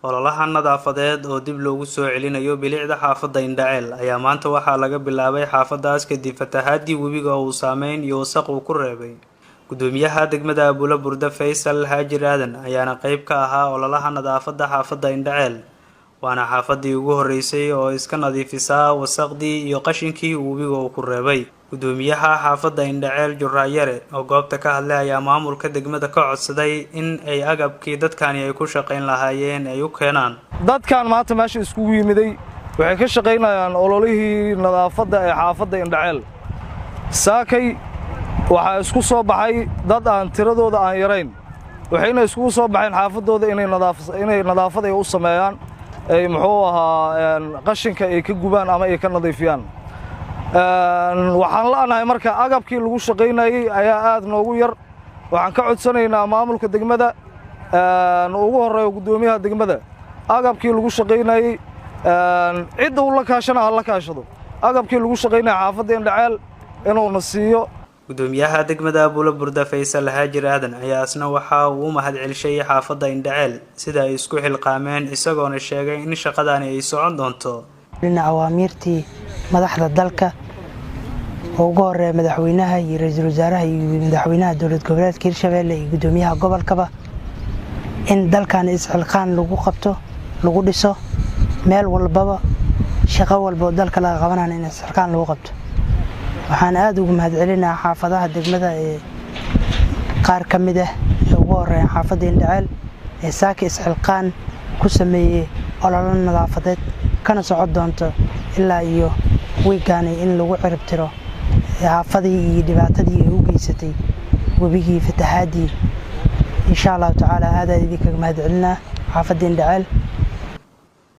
Ololaha nadaafadeed oo dib loogu soo celinayo bilicda xaafadda Indhaceel ayaa maanta waxaa laga bilaabay xaafadaas kadib fatahaadii webiga oo uu saameyn iyo wasaq uu ku reebay. Gudoomiyaha degmada Abuula Burda Faysal Haajir Aadan ayaana qeyb ka ahaa ololaha nadaafadda xaafadda Indhaceel, waana xaafadii ugu horeysay oo iska nadiifisaa wasaqdii iyo qashinkii uu webiga uu ku reebay. Gudoomiyaha xaafadda Indhaceel Juraayare oo goobta ka hadlay ayaa maamulka degmada ka codsaday in ay agabkii dadkani ay ku shaqayn lahaayeen ay u keenaan. Dadkan maanta meesha iskugu yimiday waxay ka shaqaynayaan ololihii nadaafadda ee xaafadda Indhaceel. Saakay waxaa isku soo baxay dad aan tiradooda aan yarayn, waxayna iskugu soo baxeen xaafaddooda inay nadaafad ay u sameeyaan, ay muxuu ahaa qashinka ay ka gubaan ama ay ka nadiifiyaan. Waxaan la'nahay marka agabkii lagu shaqaynayey ayaa aad noogu yar. Waxaan ka codsanaynaa maamulka degmada, ugu horreeyo guddoomiyaha degmada, agabkii lagu shaqaynayey cidda uu la kaashana ha la kaashado, agabkii lagu shaqaynaya xaafadda Indhaceel inuuna siiyo. Gudoomiyaha degmada Abuula Burda Faysal Haajir Aadan ayaa isna waxa uu u mahadcelishay xaafadda Indhaceel sida ay isku xilqaameen, isagoona sheegay in shaqadani ay socon doonto. Awaamiirtii madaxda dalka oo ugu horeeya madaxweynaha iyo ra-iisul wasaaraha iyo madaxweynaha dowlad goboleedka Hirshabeelle iyo gudoomiyaha gobolkaba, in dalkan isxilqaan lagu qabto, lagu dhiso meel walbaba, shaqo walba oo dalka laga qabanana in isxilqaan lagu qabto. Waxaan aada ugu mahadcelinahaa xaafadaha degmada ee qaar ka mid ah ee ugu horeeya xaafadda Indhaceel ee saaka isxilqaan ku sameeyey ololo nadaafadeed, kana socon doonto ilaa iyo wiigaani in lagu ciribtiro aafadii iyo dhibaatadii ay u geysatay webigii fatahaadii. Insha Allahu tacaala, aadaan idinkaga mahadcelinaa xaafadda Indhaceel.